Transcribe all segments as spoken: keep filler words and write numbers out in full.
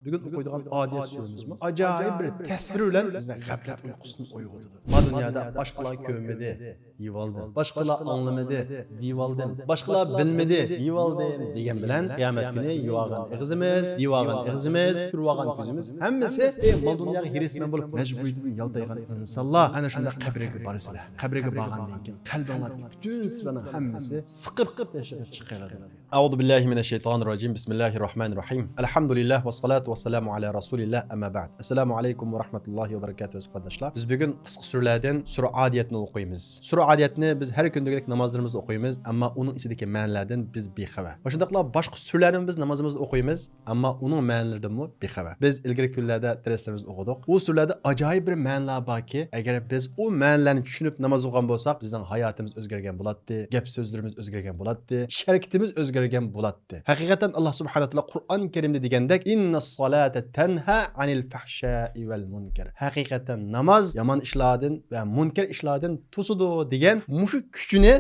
بۈگۈن ئوقۇيدىغان ئادىيەت سۈرىمىزمۇ ئاجايىپ بىر تەسۋىر بىلەن بىزنى غەپلەت ئۇيقۇسىدىن ئويغىتىدۇ. ما دۇنيادا باشقىلار كۆرمىدى، دېيىۋالدىم. باشقىلار ئاڭلىمىدى، دېيىۋالدىم. باشقىلار بىلمىدى، دېيىۋالدىم دېگەن بىلەن قىيامەت كۈنى يېۋالغان ئېغىزىمىز، دېيىۋالغان ئېغىزىمىز، كۆرۈۋالغان كۆزىمىز ھەممىسى ئى مال دۇنياغا ھېرىسمەن بولۇپ مەجبۇرىيىتىدىن يالتايغان ئىنسانلار ئەنە شۇنداق قەبرىگە بارىسىلەر. قەبرىگە بارغاندىن كېيىن قەلبىڭلاردىكى پۈتۈن سىرلارنىڭ ھەممىسى سىقىپ تېشىغا چىقىرىلىدۇ. أعوذ بالله من الشيطان الرجيم. بسم الله الرحمن الرحيم. الحمد لله والصلاة والسلام على رسول الله، أما بعد. السلام عليكم ورحمة الله وبركاته، ئەزىز قېرىنداشلار. بىز بۈگۈن قىسقا سۈرىلەردىن سۈرە ئادىيەتنى ئوقۇيمىز. سۈرە ئادىيەتنى بىز ھەر كۈندىكىدەك نامازلىرىمىزدا ئوقۇيمىز، ئەمما ئۇنىڭ ئىچىدىكى مەنىلەردىن بىز بىخەۋەر. ۋە شۇنداقلا باشقا سۈرىلەرنىمۇ بىز نامازىمىزدا ئوقۇيمىز، ئەمما ئۇنىڭ مەنىلىرىدىنمۇ بىخەۋەر. بىز ئىلگىرىكى كۈنلەردە دەرسلىرىمىزدە ئوقۇدۇق. ئۇ سۈرىلەردە ئاجايىپ بىر مەنىلەر باركى، ئەگەر بىز ئۇ مەنىلەرنى چۈشىنىپ ناماز ئوقۇغان بولساق، بىزنىڭ ھاياتىمىز ئۆزگەرگەن بولاتتى، گەپ سۆزلىرىمىز ئۆزگەرگەن بولاتتى، ئىش ھەرىكىتىمىز ئۆزگەرگەن بولاتتى. ھەقىقەتەن، ئاللا سۇبھانەھۇ ۋە تائالا قۇرئان كەرىمدە دېگەندەك، إن الصلاة تنهى عن الفحشاء والمنكر. ھەقىقەتەن، ناماز يامان ئىشلاردىن ۋە مۇنكەر ئىشلاردىن توسىدۇ دېگەن مۇشۇ كۈچىنى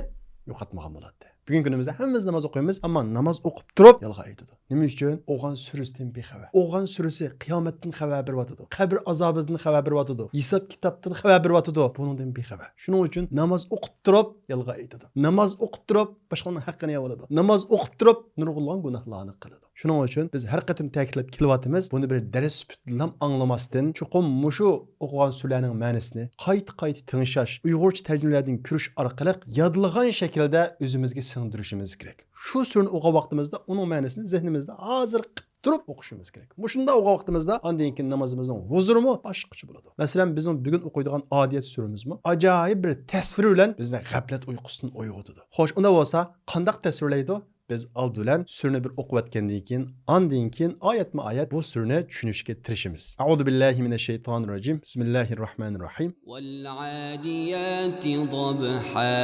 يوقاتمىغان بولاتتى. بۈگۈنكى كۈنىمىزدە ھەممىمىز ناماز ئوقۇيمىز، ئەمما ناماز ئوقۇپ تۇرۇپ يالغان ئېيتىدۇ. نېمە ئۈچۈن؟ ئوقۇغان سۈرىسىدىن بىخەۋەر. ئوقۇغان سۈرىسى قىيامەتتىن خەۋەر بېرىۋاتىدۇ، قەبرە ئازابىدىن خەۋەر بېرىۋاتىدۇ، ھېساب كىتابتىن خەۋەر بېرىۋاتىدۇ، بۇنىڭدىن بىخەۋەر. شۇنىڭ ئۈچۈن ناماز ئوقۇپ تۇرۇپ يالغان ئېيتىدۇ. ناماز ئوقۇپ تۇرۇپ باشقىلارنىڭ ھەققىنى يەۋالىدۇ. ناماز ئوقۇپ تۇرۇپ نۇرغۇنلىغان گۇناھلارنى قىلىدۇ. شۇنىڭ ئۈچۈن بىز ھەر قېتىم تەكىتلەپ كېلىۋاتىمىز، بۇنى بىر دەرس سۈپىتىدىلا ئاڭلىماستىن، چوقۇم مۇشۇ ئوقۇغان سۈرىلەرنىڭ مەنىسىنى قايتا-قايتا تىڭشاش، ئۇيغۇرچە تەرجىمىلەردىن كۆرۈش ئارقىلىق يادلىغان شەكىلدە ئۆزىمىزگە سىڭدۈرۈشىمىز كېرەك. شۇ سۈرىنى ئوقۇغان ۋاقتىمىزدا ئۇنىڭ مەنىسىنى زېھنىمىزدە ھازىر قىپ تۇرۇپ ئوقۇشىمىز كېرەك. مۇشۇنداق ئوقۇغان ۋاقتىمىزدا ئاندىن كېيىن نامازىمىزنىڭ ھۇزۇرىمۇ باشقىچە بولىدۇ. مەسىلەن، بىزنىڭ بۈگۈن ئوقۇيدىغان ئادىيەت سۈرىمىزمۇ ئاجايىپ بىر تەسۋىر بىلەن بىزنى غەپلەت ئۇيقۇسىدىن ئويغىتىدۇ. خوش، ئۇنداق بولسا قانداق تەسۋىرلەيدۇ؟ بىز ئالدى بىلەن سۈرىنى بىر ئوقۇۋەتكەندىن كېيىن، ئاندىن كېيىن ئايەتمۇ ئايەت بۇ سۈرىنى چۈشىنىشكە تىرىشىمىز. أعوذ بالله من الشيطان الرجيم. بسم الله الرحمن الرحيم. والعاديات ضبحا،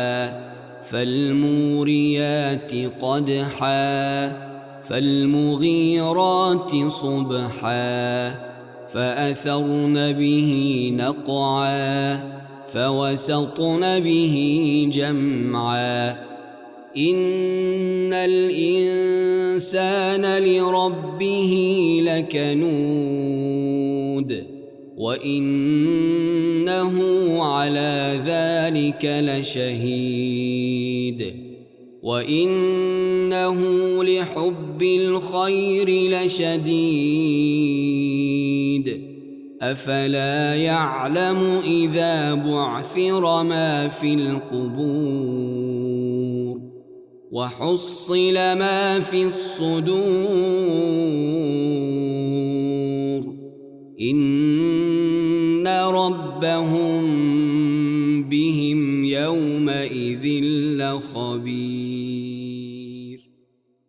فالموريات قدحا، فالمغيرات صبحا، فأثرن به نقعا، فوسطن به جمعا. إن الإنسان لربه لكنود، وإنه على ذلك لشهيد، وإنه لحب الخير لشديد. أفلا يعلم إذا بعثر ما في القبور، وحصل ما في الصدور، إن ربهم بهم يومئذ لخبير.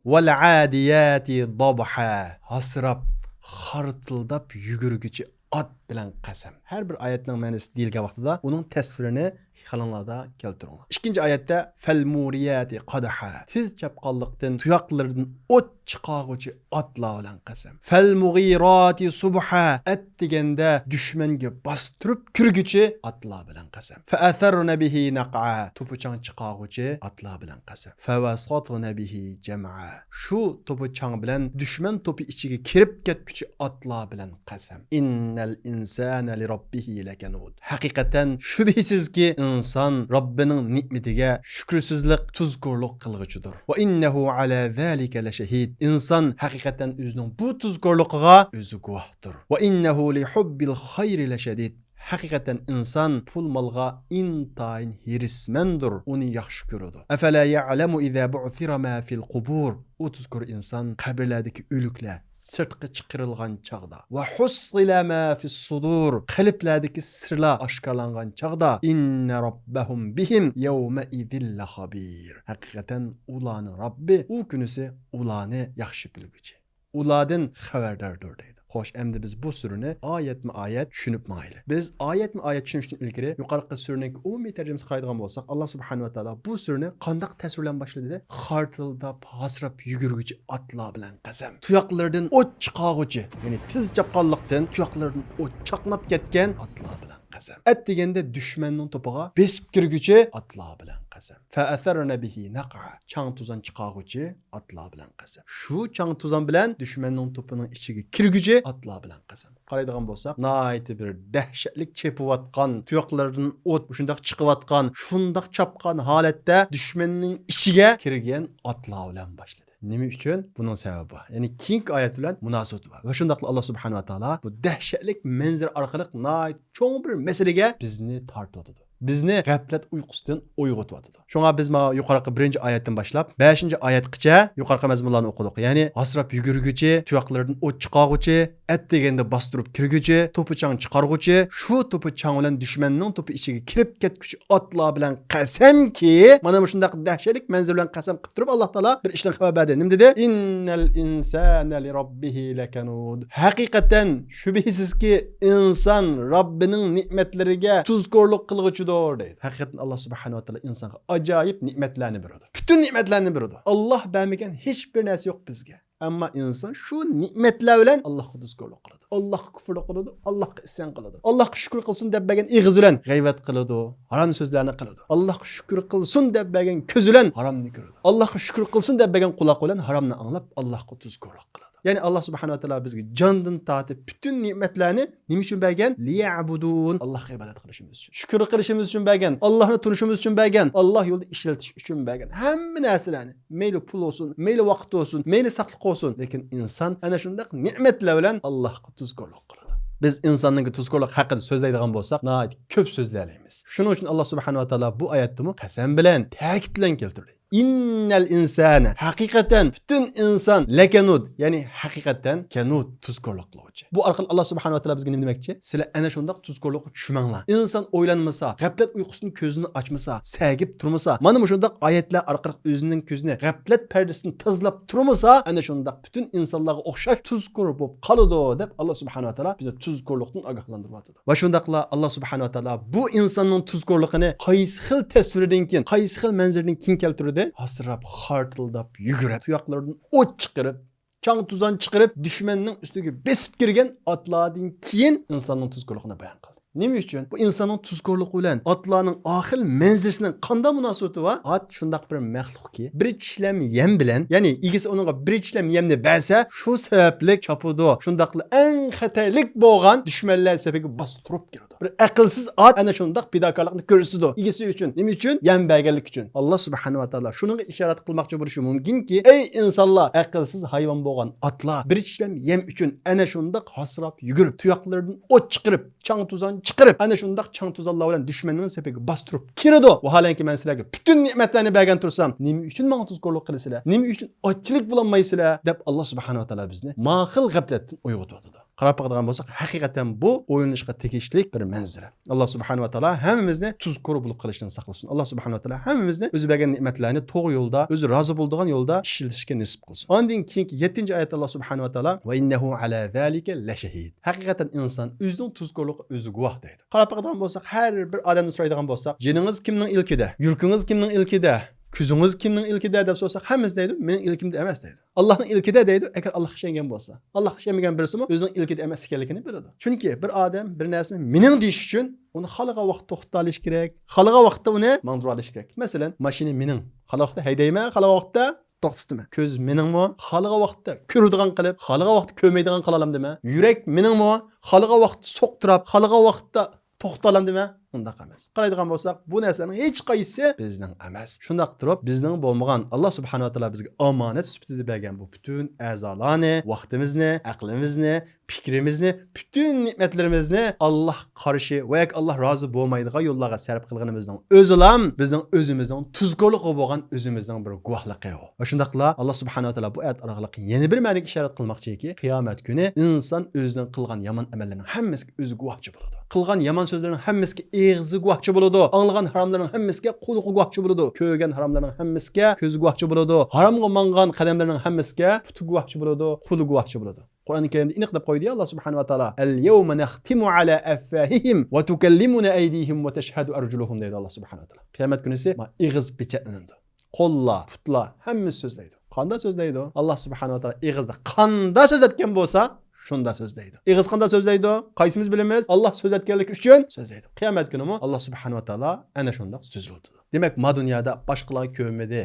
والعاديات ضبحا. ھاسىراپ، خارتىلداپ يۈگۈرگۈچى ئات بىلەن قەسەم. ھەر بىر ئايەتنىڭ مەنىسى دېيىلگەن ۋاقتىدا ئۇنىڭ تەسۋىرىنى خىيالىڭلاردا كەلتۈرۈڭلار. ئىككىنچى ئايەتتە، فالموريات قدحا، تېز چاپقانلىقتىن تۇياقلىرىدىن ئوت چىقارغۇچى ئاتلار بىلەن قەسەم. فالمغيرات صبحا، ئەتىگەندە دۈشمەنگە باستۇرۇپ كىرگۈچى ئاتلار بىلەن قەسەم. فأثرن به نقعا، توپا-چاڭ چىقارغۇچى ئاتلار بىلەن قەسەم. فوسطن به جمعا، شۇ توپا-چاڭ بىلەن دۈشمەن توپى ئىچىگە كىرىپ كەتكۈچى ئاتلار بىلەن قەسەم. إن الإنسان لربه لكنود. ھەقىقەتەن، شۈبھىسىزكى، ئىنسان رەببىنىڭ نېمىتىگە شۈكۈرسىزلىك، تۇزكورلۇق قىلغۇچىدۇر. وإنه على ذلك لشهيد. ئىنسان ھەقىقەتەن ئۆزىنىڭ بۇ تۇزكورلۇقىغا ئۆزى گۇۋاھتۇر. وإنه لحب الخير لشديد. ھەقىقەتەن ئىنسان پۇل-مالغا ئىنتايىن ھېرىسمەندۇر، ئۇنى ياخشى كۆرىدۇ. أفلا يعلم إذا بعثر ما في القبور. ئۇ تۇزكور ئىنسان قەبرىلەردىكى ئۆلۈكلەر سىرتقا چىقىرىلغان چاغدا، وحصل ما في الصدور، قەلبلەردىكى سىرلار ئاشكارىلانغان چاغدا، إن ربهم بهم يومئذ لخبير. ھەقىقەتەن ئۇلارنىڭ رەببى ئۇ كۈنىسى ئۇلارنى ياخشى بىلگۈچى، ئۇلاردىن خەۋەرداردۇر دەيدۇ. خوش، ئەمدى بىز بۇ سۈرىنى ئايەتمۇ ئايەت چۈشىنىپ ماڭايلى. بىز ئايەتمۇ ئايەت چۈشىنىشتىن ئىلگىرى يۇقىرىقى سۈرىنىڭ ئومۇمىي تەرجىمىسىگە قارايدىغان بولساق، ئاللا سۇبھانەھۇ ۋە تائالا بۇ سۈرىنى قانداق تەسۋىر بىلەن باشلىدى؟ خارتىلداپ، ھاسىراپ يۈگۈرگۈچى ئاتلار بىلەن قەسەم. تۇياقلىرىدىن ئوت چىقارغۇچى، يەنى تېز چاپقانلىقتىن تۇياقلىرىدىن ئوت چاقناپ كەتكەن ئاتلار بىلەن قەسەم. ئەتىگەندە دۈشمەننىڭ توپىغا بېسىپ كىرگۈچى ئاتلار بىلەن قەسەم. قەسەم. فَأَثَرْنَ بِهِ نَقْعًا. چاڭ-توزان چىقارغۇچى ئاتلار بىلەن قەسەم. شۇ چاڭ-توزان بىلەن دۈشمەننىڭ توپىنىڭ ئىچىگە كىرگۈچى ئاتلار بىلەن قەسەم. قارايدىغان بولساق، ناھايىتى بىر دەھشەتلىك چېپىۋاتقان، تۇياقلىرىدىن ئوت شۇنداق چىقىۋاتقان، شۇنداق چاپقان ھالەتتە دۈشمەننىڭ ئىچىگە كىرگەن ئاتلار بىلەن باشلىدى. نېمە ئۈچۈن؟ بۇنىڭ سەۋەبى بار. يەنى كېيىنكى ئايەت بىلەن مۇناسىۋىتى بار. ۋە شۇنداقلا ئاللا سۇبھانەھۇ ۋە تائالا بۇ دەھشەتلىك مەنزىرە ئارقىلىق ناھايىتى چوڭ بىر مەسىلىگە بىزنى تارتىۋاتىدۇ. بىزنى غەپلەت ئۇيقۇسىدىن ئويغىتىۋاتىدۇ. شۇڭا بىز مانا يۇقىرىقى بىرىنچى ئايەتتىن باشلاپ بەشىنچى ئايەتقىچە يۇقىرىقى مەزمۇنلارنى ئوقۇدۇق. يەنى ھاسىراپ يۈگۈرگۈچى، تۇياقلىرىدىن ئوت چىقارغۇچى، ئەتىگەندە باستۇرۇپ كىرگۈچى، توپا-چاڭ چىقارغۇچى، شۇ توپا-چاڭ بىلەن دۈشمەننىڭ توپى ئىچىگە كىرىپ كەتكۈچى ئاتلار بىلەن قەسەمكى، مانا مۇشۇنداق دەھشەتلىك مەنزىرە بىلەن قەسەم قىلىپ تۇرۇپ، ئاللا تائالا بىر ئىشتىن خەۋەر بەردى. نېمە دېدى؟ إِنَّ الْإِنسَانَ لِرَبِّهِ لَكَنُودٌ. ھەقىقەتەن، شۈبھىسىزكى، ئىنسان رەببىنىڭ نېمەتلىرىگە تۇزكورلۇق قىلغۇچىدۇر، دەيدۇ. ھەقىقەتەن، ئاللا سۇبھانەھۇ ۋە تائالا ئىنسانغا ئاجايىپ نېمەتلەرنى بېرىدۇ. پۈتۈن نېمەتلەرنى بېرىدۇ. ئاللا بەرمىگەن ھېچ بىر نەرسە يوق بىزگە. ئەمما ئىنسان شۇ نېمەتلەر بىلەن ئاللاغا تۇزكورلۇق قىلىدۇ، ئاللاغا كۇفرلۇق قىلىدۇ، ئاللاغا ئىسيان قىلىدۇ. ئاللاغا شۈكۈر قىلسۇن دەپ بەرگەن ئېغىزى بىلەن غەيۋەت قىلىدۇ، ھارام سۆزلەرنى قىلىدۇ. ئاللاغا شۈكۈر قىلسۇن دەپ بەرگەن كۆزى بىلەن ھارامنى كۆرىدۇ. ئاللاغا شۈكۈر قىلسۇن دەپ بەرگەن قۇلاقى بىلەن ھارامنى ئاڭلاپ، ئاللاغا تۇزكورلۇق قىلىدۇ. يەنى ئاللا سۇبھانەھۇ ۋە تائالا بىزگە جاندىن تارتىپ پۈتۈن نېمەتلەرنى نېمە ئۈچۈن بەرگەن؟ لىيەبۇدۇن. ئاللاغا ئىبادەت قىلىشىمىز ئۈچۈن. شۈكۈر قىلىشىمىز ئۈچۈن بەرگەن. ئاللاھنى تونۇشىمىز ئۈچۈن بەرگەن. ئاللا يولىدا ئىشلىتىش ئۈچۈن بەرگەن. ھەممە نەرسىلەرنى، مەيلى پۇل بولسۇن، مەيلى ۋاقىت بولسۇن، مەيلى ساقلىق بولسۇن. لېكىن ئىنسان ئەنە شۇنداق نېمەتلەر بىلەن ئاللاھقا تۇزكورلۇق قىلىدۇ. بىز ئىنساننىڭكى تۇزكورلۇق ھەققىدە سۆزلەيدىغان بولساق، ناھايىتى كۆپ سۆزلىيەلەيمىز. شۇنىڭ ئۈچۈن ئاللا سۇبھانەھۇ ۋە تائالا بۇ ئايەتتىمۇ قەسەم بىلەن، تەكىت بىلەن كەلتۈردى. إِنَّ الْإِنسَانَ، ھەقىقەتەن پۈتۈن ئىنسان، لەكەنۇد، يەنى ھەقىقەتەن كەنۇد، تۇزكورلۇق قىلغۇچى. بۇ ئارقىلىق ئاللا سۇبھانەھۇ ۋە تائالا بىزگە نېمە دېمەكچى؟ سىلەر ئەنە شۇنداق تۇزكورلۇققا چۈشمەڭلار. ئىنسان ئويلانمىسا، غەپلەت ئۇيقۇسىدىن كۆزىنى ئاچمىسا، سەگىپ تۇرمىسا، مانا مۇشۇنداق ئايەتلەر ئارقىلىق ئۆزىنىڭ كۆزىنى غەپلەت پەردىسىدىن تازىلاپ تۇرمىسا، ئەنە شۇنداق پۈتۈن ئىنسانلارغا ئوخشاش تۇزكور بولۇپ قالىدۇ، دەپ ئاللا سۇبھانەھۇ ۋە تائالا بىزنى تۇزكورلۇقتىن ئاگاھلاندۇرۇۋاتىدۇ. ۋە شۇنداقلا ئاللا سۇبھانەھۇ ۋە تائالا بۇ ئىنساننىڭ تۇزكورلۇقىنى قايسى خىل تەسۋىردىن كېيىن، قايسى خىل مەنزىرىدىن كېيىن كەلتۈردى؟ ھاسىراپ، خارتىلداپ، يۈگۈرۈپ، تۇياقلىرىدىن ئوت چىقىرىپ، چاڭ-توزان چىقىرىپ، دۈشمەننىڭ ئۈستىگە بېسىپ كىرگەن ئاتلاردىن كېيىن ئىنساننىڭ تۇزكورلۇقىنى بايان قىلدى. نېمە ئۈچۈن؟ بۇ ئىنساننىڭ تۇزكورلۇقى بىلەن ئاتلارنىڭ ئاخىر مەنزىرىسىنىڭ قانداق مۇناسىۋىتى بار؟ ئات شۇنداق بىر مەخلۇقكى، بىر چىشلەم يەم بىلەن، يەنى ئىگىسى ئۇنىڭغا بىر چىشلەم يەمنى بەرسە، شۇ سەۋەبلىك چاپىدۇ. شۇنداقلا ئەڭ خەتەرلىك بولغان دۈشمەنلەر سېپىگە باستۇرۇپ كىرىدۇ. بىر ئەقىلسىز ئات ئەنە شۇنداق پىداكارلىقنى كۆرسىتىدۇ. ئىگىسى ئۈچۈن. نېمە ئۈچۈن؟ يەم بەرگەنلىك ئۈچۈن. ئاللا سۇبھانەھۇ ۋە تائالا شۇنىڭغا ئىشارەت قىلماقچى بولۇشى مۇمكىنكى، ئەي ئىنسانلار، ئەقىلسىز ھايۋان بولغان ئاتلار بىر چىشلەم يەم ئۈچۈن ئەنە شۇنداق ھاسىراپ يۈگۈرۈپ، تۇياقلىرىدىن ئوت چىقىرىپ، چاڭ-توزان چىقىرىپ، ئەنە شۇنداق چاڭ-توزانلار بىلەن دۈشمەننىڭ سېپىگە باستۇرۇپ كىرىدۇ. ۋاھالەنكى، مەن سىلەرگە پۈتۈن نېمەتلەرنى بەرگەن تۇرسام، نېمە ئۈچۈن ماڭا تۇزكورلۇق قىلىسىلەر؟ نېمە ئۈچۈن ئاتچىلىك بولالمايسىلەر؟ دەپ ئاللا سۇبھانەھۇ ۋە تائالا بىزنى ما خىل غەپلەتتىن ئويغىتىۋاتىدۇ. قاراپ باقىدىغان بولساق، ھەقىقەتەن بۇ ئويلىنىشقا تېگىشلىك بىر مەنزىرە. ئاللا سۇبھانەھۇ ۋە تائالا ھەممىمىزنى تۇزكور بولۇپ قېلىشتىن ساقلىسۇن. ئاللا سۇبھانەھۇ ۋە تائالا ھەممىمىزنى ئۆزى بەرگەن نېمەتلەرنى توغرا يولدا، ئۆزى رازى بولىدىغان يولدا ئىشلىتىشكە نېسىپ قىلسۇن. ئاندىن كېيىنكى يەتتىنچى ئايەتتە ئاللا سۇبھانەھۇ ۋە تائالا، «وَإِنَّهُ عَلَى ذَلِكَ لَشَهِيدٌ.» ھەقىقەتەن ئىنسان ئۆزىنىڭ تۇزكورلۇقىغا ئۆزى گۇۋاھ دەيدۇ. قاراپ باقىدىغان بولساق، ھەر بىر ئادەمدىن سورايدىغان بولساق، جېنىڭىز كىمنىڭ ئىلكىدە، يۈرىكىڭىز كىمنىڭ ئىلكىدە، كۆزىڭىز كىمنىڭ ئىلكىدە دەپ سورىساق، ھەممىسى دەيدۇ، مېنىڭ ئىلكىمدە ئەمەس دەيدۇ. ئاللانىڭ ئىلكىدە دەيدۇ، ئەگەر ئاللاغا ئىشەنگەن بولسا. ئاللاغا ئىشەنمىگەن بىرسىمۇ ئۆزىنىڭ ئىلكىدە ئەمەس ئىكەنلىكىنى بىلىدۇ. چۈنكى بىر ئادەم بىر نەرسىنى مېنىڭ دېيىش ئۈچۈن ئۇنى خالىغان ۋاقىتتا توختىتالىشى كېرەك، خالىغان ۋاقىتتا ئۇنى ماڭدۇرالىشى كېرەك. مەسىلەن، ماشىنا مېنىڭ، خالىغان ۋاقىتتا ھەيدەيمەن، خالىغان ۋاقىتتا توختىتىمەن. كۆز مېنىڭمۇ، خالىغان ۋاقىتتا كۆرىدىغان قىلىپ، خالىغان ۋاقىتتا كۆرمەيدىغان قىلالامدىمەن؟ يۈرەك مېنىڭمۇ، خالىغان ۋاقىتتا سوقتۇراپ، خالىغان ۋاقىتتا توختىتالامدىمەن؟ ئۇنداق ئەمەس. قارايدىغان بولساق، بۇ نەرسىلەرنىڭ ھېچقايسىسى بىزنىڭ ئەمەس. شۇنداق تۇرۇپ، بىزنىڭ بولمىغان، ئاللا سۇبھانەھۇ ۋە تائالا بىزگە ئامانەت سۈپىتىدە بەرگەن بۇ پۈتۈن ئەزالارنى، ۋاقتىمىزنى، ئەقلىمىزنى، پىكرىمىزنى، پۈتۈن نېمەتلىرىمىزنى ئاللاھقا قارشى ۋە ياكى ئاللا رازى بولمايدىغان يوللارغا سەرپ قىلغىنىمىزنىڭ ئۆزىلا بىزنىڭ ئۆزىمىزنىڭ تۇزكورلۇقى بولغان ئۆزىمىزنىڭ بىر گۇۋاھلىقى ئۇ. ۋە شۇنداقلا ئاللا سۇبھانەھۇ ۋە تائالا بۇ ئايەت ئارقىلىق يەنە بىر مەنىگە ئىشارەت قىلماقچىكى، قىيامەت كۈنى ئىنسان ئۆزىنىڭ قىلغان يامان ئەمەللىرىنىڭ ھەممىسىگە ئۆزى گۇۋاھچى بولىدۇ. قىلغان يامان سۆزلىرىنىڭ ھەممىسىگە ئېغىزى گۇۋاھچى بولىدۇ. ئاڭلىغان ھاراملىرىنىڭ ھەممىسىگە قۇلىقى گۇۋاھچى بولىدۇ. كۆرگەن ھاراملىرىنىڭ ھەممىسىگە كۆزى گۇۋاھچى بولىدۇ. ھارامغا ماڭغان قەدەملىرىنىڭ ھەممىسىگە پۇتى گۇۋاھچى بولىدۇ، قولى گۇۋاھچى بولىدۇ. قۇرئان كەرىمدە ئېنىق دەپ قويدى ئاللا سۇبھانەھۇ ۋە تائالا، «اليوم نختم على أفواههم وتكلمنا أيديهم وتشهد أرجلهم» دەيدۇ ئاللا سۇبھانەھۇ ۋە تائالا. قىيامەت كۈنىسى ما ئېغىز پېچەتلىنىدۇ. قوللار، پۇتلار، ھەممىسى سۆزلەيدۇ. قانداق سۆزلەيدۇ؟ ئاللا سۇبھانەھۇ ۋە تائالا ئېغىزدا قانداق سۆزلەتكەن بولسا، شۇنداق سۆزلەيدۇ. ئېغىز قانداق سۆزلەيدۇ؟ قايسىمىز بىلىمىز؟ ئاللا سۆزلەتكەنلىكى ئۈچۈن سۆزلەيدۇ. قىيامەت كۈنىمۇ ئاللا سۇبھانەھۇ ۋە تائالا ئەنە شۇنداق سۆزلىتىدۇ. دېمەك، ما دۇنيادا باشقىلار كۆرمىدى،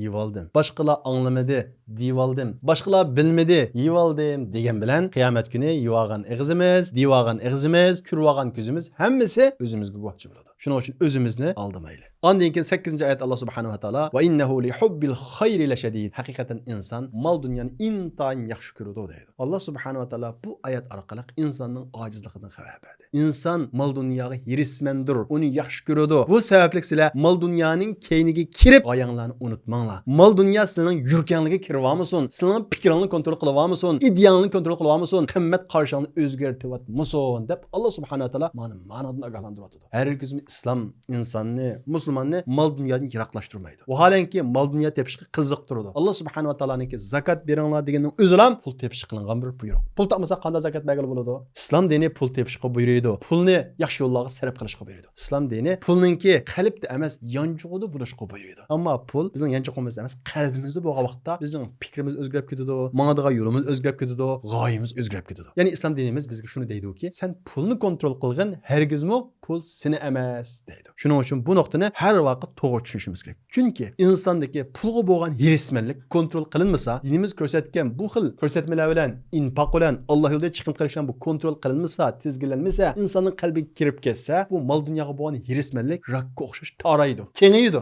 يېۋالدىم. باشقىلار ئاڭلىمىدى، دېيىۋالدىم. باشقىلار بىلمىدى، يېۋالدىم دېگەن بىلەن قىيامەت كۈنى يېۋالغان ئېغىزىمىز، دېيىۋالغان ئېغىزىمىز، كۆرۈۋالغان كۆزىمىز ھەممىسى ئۆزىمىزگە گۇۋاھچى بولىدۇ. شۇنىڭ ئۈچۈن ئۆزىمىزنى ئالدىمايلى. ئاندىن كېيىن سەككىزىنچى ئايەت، ئاللا سۇبھانەھۇ ۋە تائالا، «ۋە ئىننەھۇ لىھۇببىل خەيرى لەشەدىد.» ھەقىقەتەن ئىنسان مال دۇنيانى ئىنتايىن ياخشى كۆرىدۇ دەيدۇ. ئاللا سۇبھانەھۇ ۋە تائالا بۇ ئايەت ئارقىلىق ئىنساننىڭ ئاجىزلىقىدىن خەۋەر بەردى. ئىنسان مال دۇنياغا ھېرىسمەندۇر، ئۇنى ياخشى كۆرىدۇ. بۇ سەۋەبلىك سىلەر مال دۇنيانىڭ كەينىگە كىرىپ، غايەڭلارنى ئۇنتۇماڭلار. مال دۇنيا سىلەرنىڭ يۈرىكىڭلارغا كىرىۋالمىسۇن، سىلەرنىڭ پىكرىڭلارنى كونترول قىلىۋالمىسۇن، ئىدىيەڭلارنى كونترول قىلىۋالمىسۇن، قىممەت قارىشىڭلارنى ئۆزگەرتىۋاتمىسۇن، دەپ ئاللا سۇبھانەھۇ ۋە تائالا مانا مانىدىن ئاگاھلاندۇرۇۋاتىدۇ. ھەرگىزمۇ ئىسلام ئىنساننى، مۇسۇلماننى مال دۇنيادىن يىراقلاشتۇرمايدۇ. ۋاھالەنكى، مال دۇنيا تېپىشقا قىزىقتۇرىدۇ. ئاللا سۇبھانەھۇ ۋە تائالانىڭكى زاكات بېرىڭلار دېگىنىنىڭ ئۆزىلا پۇل تېپىشقا قىلىنغان بىر بۇيرۇق. پۇل تاپمىساق قانداق زاكات بەرگىلى بولىدۇ؟ ئىسلام دىنى پۇل تېپىشقا بۇيرۇيدۇ. پۇلنى ياخشى يوللارغا سەرپ قىلىشقا بۇيرۇيدۇ. ئىسلام دىنى پۇلنىڭكى قەلبتە ئەمەس، يانچۇقىدا بولۇشقا بۇيرۇيدۇ. ئەمما پۇل بىزنىڭ يانچۇقىمىزدا ئەمەس، قەلبىمىزدە بولغان ۋاقىتتا بىزنىڭ پىكرىمىز ئۆزگىرىپ كېتىدۇ، ماڭىدىغان يولىمىز ئۆزگىرىپ كېتىدۇ، غايىمىز ئۆزگىرىپ كېتىدۇ. يەنى ئىسلام دىنىمىز بىزگە شۇنى دەيدۇكى، سەن پۇلنى كونترول قىلغىن، ھەرگىزمۇ پۇل سېنى ئەمەس دەيدۇ. شۇنىڭ ئۈچۈن بۇ نۇقتىنى ھەر ۋاقىت توغرا چۈشىنىشىمىز كېرەك. چۈنكى ئىنساندىكى پۇلغا بولغان ھېرىسمەنلىك كونترول قىلىنمىسا، دىنىمىز كۆرسەتكەن بۇ خىل كۆرسەتمىلەر بىلەن، ئىنپاق بىلەن، ئاللا يولىدا چىقىم قىلىش بىلەن بۇ كونترول قىلىنمىسا، تىزگىنلەنمىسە، ئىنساننىڭ قەلبىگە كىرىپ كەتسە، بۇ مال دۇنياغا بولغان ھېرىسمەنلىك راكقا ئوخشاش تارايدۇ، كېڭىيىدۇ.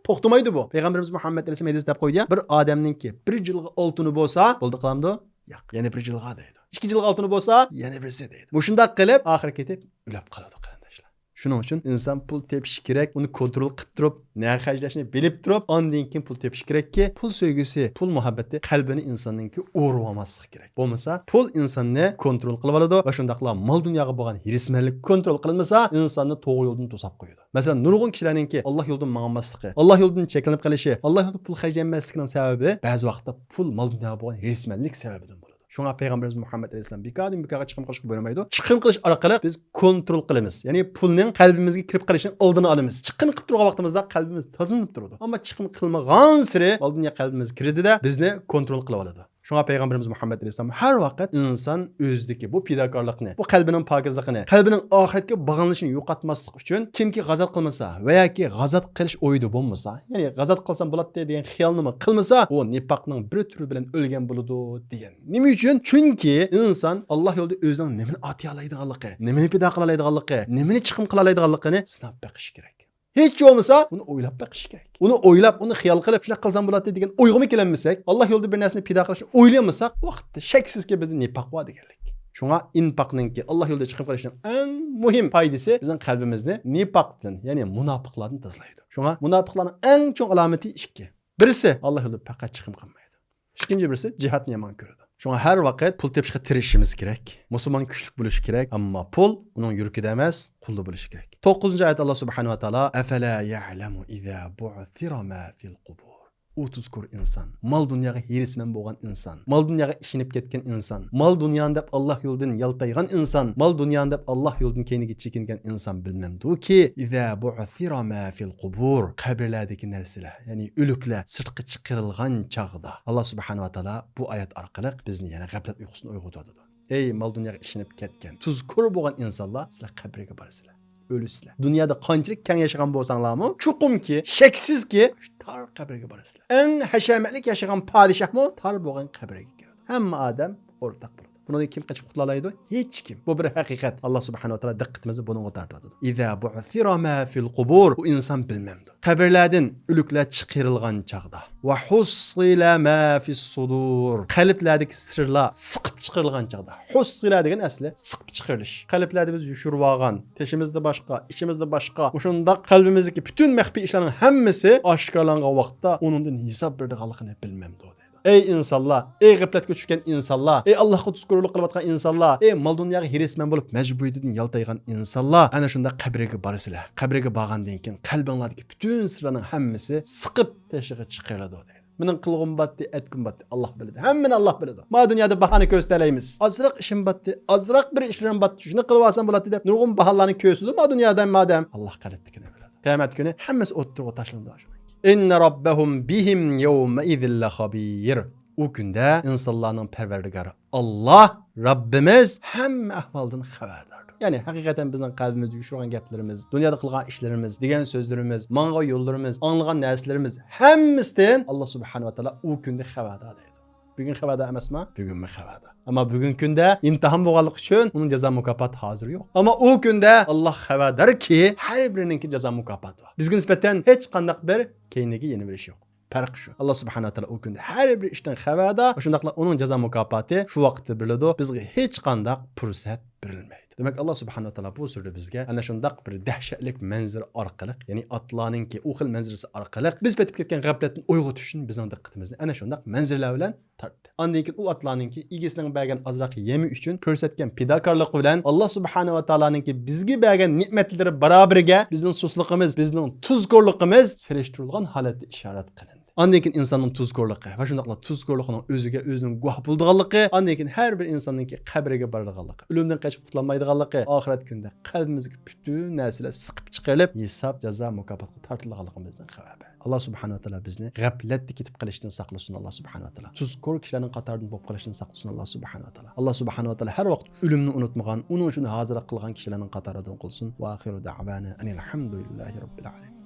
توختىمايدۇ بۇ. پەيغەمبىرىمىز مۇھەممەد ئەلەيھىسسالام ھەدىس دەپ قويدى يا، بىر ئادەمنىڭكى بىر جىلغا ئالتۇنى بولسا، بولدى قىلامدۇ؟ ياق. يەنە بىر جىلغا دەيدۇ. ئىككى جىلغا ئالتۇنى بولسا، يەنە بىرسى دەيدۇ. مۇشۇنداق قىلىپ، ئاخىرى كېتىپ ئۆلۈپ قالىدۇ، قېرىنداشلار. شۇنىڭ ئۈچۈن ئىنسان پۇل تېپىشى كېرەك، ئۇنى كونترول قىلىپ تۇرۇپ، نەگە خەجلەشنى بىلىپ تۇرۇپ، ئاندىن كېيىن پۇل تېپىشى كېرەككى، پۇل سۆيگۈسى، پۇل مۇھەببىتى قەلبىنى ئىنساننىڭكى ئورۇۋالماسلىقى كېرەك. بولمىسا، پۇل ئىنساننى كونترول قىلىۋالىدۇ ۋە شۇنداقلا مال دۇنياغا بولغان ھېرىسمەنلىك كونترول قىلىنمىسا، ئىنساننى توغرا يولدىن توساپ قويىدۇ. مەسىلەن، نۇرغۇن كىشىلەرنىڭكى ئاللا يولىدىن ماڭالماسلىقى، ئاللا يولىدىن چەكلىنىپ قېلىشى، ئاللا يولىدا پۇل خەجلىيەلمەسلىكىنىڭ سەۋەبى بەزى ۋاقىتتا پۇل، مال دۇنياغا بولغان ھېرىسمەنلىك سەۋەبىدىن بولىدۇ. شۇڭا پەيغەمبىرىمىز مۇھەممەد ئەلەيھىسسالام بىكاردىن بىكارغا چىقىم قىلىشقا بۇيرۇمايدۇ. چىقىم قىلىش ئارقىلىق بىز كونترول قىلىمىز. يەنى پۇلنىڭ قەلبىمىزگە كىرىپ قېلىشىنىڭ ئالدىنى ئالىمىز. چىقىم قىلىپ تۇرغان ۋاقتىمىزدا قەلبىمىز تازىلىنىپ تۇرىدۇ. ئەمما چىقىم قىلمىغانسېرى مال دۇنيا قەلبىمىزگە كىرىدۇ-دە، بىزنى كونترول قىلىۋالىدۇ. شۇڭا پەيغەمبىرىمىز مۇھەممەد ئەلەيھىسسالام ھەر ۋاقىت ئىنسان ئۆزىدىكى بۇ پىداكارلىقنى، بۇ قەلبىنىڭ پاكىزلىقىنى، قەلبىنىڭ ئاخىرەتكە باغلىنىشىنى يوقاتماسلىق ئۈچۈن، كىمكى غازات قىلمىسا ۋە ياكى غازات قىلىش ئويىدا بولمىسا، يەنى غازات قىلسام بولاتتى دېگەن خىيالنىمۇ قىلمىسا، ئۇ نىپاقنىڭ بىر تۈرى بىلەن ئۆلگەن بولىدۇ دېگەن. نېمە ئۈچۈن؟ چۈنكى ئىنسان ئاللا يولىدا ئۆزىنىڭ نېمىنى ئاتىيالايدىغانلىقى، نېمىنى پىدا قىلالايدىغانلىقى، نېمىنى چىقىم قىلالايدىغانلىقىنى سىناپ بېقىشى كېرەك. ھېچ بولمىسا ئۇنى ئويلاپ بېقىش كېرەك. ئۇنى ئويلاپ، ئۇنى خىيال قىلىپ، شۇنداق قىلسام بولاتتى دېگەن ئويغىمۇ كېلەلمىسەك، ئاللا يولىدا بىر نەرسىنى پىدا قىلىشنى ئويلىمىساق، بۇ ۋاقىتتا شەكسىزكى بىزدە نىپاق بار دېگەنلىك. شۇڭا ئىنپاقنىڭكى، ئاللا يولىدا چىقىم قىلىشنىڭ ئەڭ مۇھىم پايدىسى بىزنىڭ قەلبىمىزنى نىپاقتىن، يەنى مۇناپىقلاردىن تازىلايدۇ. شۇڭا مۇناپىقلارنىڭ ئەڭ چوڭ ئالامىتى ئىككى. بىرسى، ئاللا يولىدا پەقەت چىقىم قىلمايدۇ. ئىككىنچى بىرسى، جىھادنى يامان كۆرىدۇ. شۇڭا ھەر ۋاقىت پۇل تېپىشقا تىرىشىشىمىز كېرەك. مۇسۇلمان كۈچلۈك بولۇشى كېرەك، ئەمما پۇل ئۇنىڭ يۈرىكىدە ئەمەس، قولىدا بولۇشى كېرەك. توققۇزىنچى ئايەت، ئاللا سۇبھانەھۇ ۋە تائالا، «ئەفەلا يەئلەمۇ ئىزا بۇئسىرە ما فىل قۇبۇر.» ئۇ تۇزكور ئىنسان، مال دۇنياغا ھېرىسمەن بولغان ئىنسان، مال دۇنياغا ئىشىنىپ كەتكەن ئىنسان، مال دۇنيانى دەپ ئاللا يولىدىن يالتايغان ئىنسان، مال دۇنيانى دەپ ئاللا يولىدىن كەينىگە چېكىنگەن ئىنسان بىلمەمدۇكى، ئىزا بۇئسىرە ما فىل قۇبۇر، قەبرىلەردىكى نەرسىلەر، يەنى ئۆلۈكلەر سىرتقا چىقىرىلغان چاغدا، ئاللا سۇبھانەھۇ ۋە تائالا بۇ ئايەت ئارقىلىق بىزنى يەنە غەپلەت ئۇيقۇسىدىن ئويغىتىۋاتىدۇ. ئەي مال دۇنياغا ئىشىنىپ كەتكەن، تۇزكور بولغان ئىنسانلار، سىلەر قەبرىگە بارىسىلەر. ئۆلىسىلەر. دۇنيادا قانچىلىك كەڭ ياشىغان بولساڭلارمۇ، چوقۇمكى، شەكسىزكى، شۇ تار قەبرىگە بارىسىلەر. ئەڭ ھەشەمەتلىك ياشىغان پادىشاھمۇ تار بولغان قەبرىگە كىرىدۇ. ھەممە ئادەم ئورتاق بولىدۇ. بۇنىڭدىن كىم قېچىپ قۇتۇلالايدۇ؟ ھېچكىم. بۇ بىر ھەقىقەت. ئاللا سۇبھانەھۇ ۋە تائالا دىققىتىمىزنى بۇنىڭغا تارتىۋاتىدۇ. ئىزا بۇئسىرە ما فىل قۇبۇر. ئۇ ئىنسان بىلمەمدۇ. قەبرىلەردىن ئۆلۈكلەر چىقىرىلغان چاغدا، ۋە ھۇسسىلە ما فىس سۇدۇر، قەلبلەردىكى سىرلار سىقىپ چىقىرىلغان چاغدا، ھۇسسىلە دېگەن ئەسلى سىقىپ چىقىرىلىش. قەلبلەردە بىز يوشۇرۇۋالغان، تېشىمىزدا باشقا، ئىچىمىزدە باشقا، مۇشۇنداق قەلبىمىزدىكى پۈتۈن مەخپىي ئىشلارنىڭ ھەممىسى ئاشكارىلانغان ۋاقىتتا ئۇنىڭدىن ھېساب بېرىدىغانلىقىنى بىلمەمدۇ دەيدۇ. ئەي ئىنسانلار، ئەي غەپلەتكە چۈشكەن ئىنسانلار، ئەي ئاللاھقا تۇزكورلۇق قىلىۋاتقان ئىنسانلار، ئەي مال دۇنياغا ھېرىسمەن بولۇپ مەجبۇرىيىتىدىن يالتايغان ئىنسانلار، ئەنە شۇنداق قەبرىگە بارىسىلەر. قەبرىگە بارغاندىن كېيىن قەلبىڭلاردىكى پۈتۈن سىرلارنىڭ ھەممىسى سىقىپ تېشىغا چىقىرىلىدۇ دەيدۇ. مېنىڭ قىلغۇم باتتى، ئەتكۈم باتتى، ئاللاھ بىلىدۇ. ھەممىنى ئاللاھ بىلىدۇ. ما دۇنيادا باھانە كۆرسىتەلەيمىز. ئازراق ئىشىم باتتى، ئازراق بىر ئىشلىرىم باتتى، شۇنى قىلىۋالسام بولاتتى دەپ نۇرغۇن باھانىلارنى كۆرسىتىدۇ ما دۇنيادا ھەممە ئادەم. ئاللاھ قەلبتىكىنى بىلىدۇ. قىيامەت كۈنى ھەممىسى ئوتتۇرىغا تاشلىنىدۇ شۇنىڭ. ئىننە راببەھۇم بىھىم يەۋمەئىزىن لەخەبىر. ئۇ كۈندە ئىنسانلارنىڭ پەرۋەردىگارى ئاللاھ رەببىمىز ھەممە ئەھۋالدىن خەۋەرداردۇر. يەنى ھەقىقەتەن بىزنىڭ قەلبىمىزدە يوشۇرغان گەپلىرىمىز، دۇنيادا قىلغان ئىشلىرىمىز، دېگەن سۆزلىرىمىز، ماڭغان يوللىرىمىز، ئاڭلىغان نەرسىلىرىمىز ھەممىسىدىن ئاللاھ سۇبھانەھۇ ۋە تائالا ئۇ كۈندە خەۋەردار دەيدۇ. بۈگۈن خەۋەردار ئەمەسما؟ بۈگۈنمۇ خەۋەردار. ئەمما بۈگۈنكى كۈندە ئىمتىھان بولغانلىقى ئۈچۈن ئۇنىڭ جازا مۇكاپاتى ھازىر يوق. ئەمما ئۇ كۈندە ئاللاھ خەۋەرداركى، ھەر بىرىنىڭكى جازا مۇكاپاتى بار. بىزگە نىسبەتەن ھېچقانداق بىر كەينىگە يېنىۋېرىش يوق. پەرق شۇ. ئاللاھ سۇبھانەھۇ ۋە تائالا ئۇ كۈندە ھەر بىر ئىشتىن خەۋەردار، شۇنداقلا ئۇنىڭ جازا مۇكاپاتى شۇ ۋاقىتتا بېرىلىدۇ. بىزگە ھېچقانداق پۇرسەت بېرىلمەيدۇ. دېمەك، ئاللاھ سۇبھانەھۇ ۋە تائالا بۇ سۈرىدە بىزگە ئەنە شۇنداق بىر دەھشەتلىك مەنزىرە ئارقىلىق، يەنى ئاتلارنىڭكى ئۇ خىل مەنزىرىسى ئارقىلىق بىز پېتىپ كەتكەن غەپلەتتىن ئويغىتىش ئۈچۈن بىزنىڭ دىققىتىمىزنى ئەنە شۇنداق مەنزىرىلەر بىلەن تارتتى. ئاندىن كېيىن ئۇ ئاتلارنىڭكى ئىگىسىنىڭ بەرگەن ئازراق يېمى ئۈچۈن كۆرسەتكەن پىداكارلىقى بىلەن ئاللاھ سۇبھانەھۇ ۋە تائالانىڭكى بىزگە بەرگەن نېمەتلىرى بارابىرىگە بىزنىڭ سۇسلۇقىمىز، بىزنىڭ تۇزكورلۇقىمىز سېلىشتۇرۇلغان ھالەتتە ئىشارەت قىلىندى. ئاندىن كېيىن ئىنساننىڭ تۇزكورلۇقى ۋە شۇنداقلا تۇزكورلۇقنىڭ ئۆزىگە ئۆزىنىڭ گۇۋاھ بولىدىغانلىقى، ئاندىن كېيىن ھەر بىر ئىنساننىڭكى قەبرىگە بارىدىغانلىقى، ئۆلۈمدىن قېچىپ قۇتۇلالمايدىغانلىقى، ئاخىرەت كۈنىدە قەلبىمىزدىكى پۈتۈن نەرسىلەر سىقىپ چىقىرىلىپ، ھېساب، جازا، مۇكاپاتقا تارتىلىدىغانلىقىمىزدىن خەۋەر بەردى. ئاللاھ سۇبھانەھۇ ۋە تائالا بىزنى غەپلەتتە كېتىپ قېلىشتىن ساقلىسۇن، ئاللاھ سۇبھانەھۇ ۋە تائالا. تۇزكور كىشىلەرنىڭ قاتارىدىن بولۇپ قېلىشتىن ساقلىسۇن، ئاللاھ سۇبھانەھۇ ۋە تائالا. ئاللاھ سۇبھانەھۇ ۋە تائالا ھەر ۋاقىت ئۆلۈمنى ئۇنتۇمىغان، ئۇنىڭ ئۈچۈن ھازىرلىق قىلغان كىشىلەرنىڭ قاتارىدىن قىلسۇن. ۋە ئاخىرۇ دەئۋانا ئەنىل ھەمدۇلىللاھى رەببىل ئالەمىن.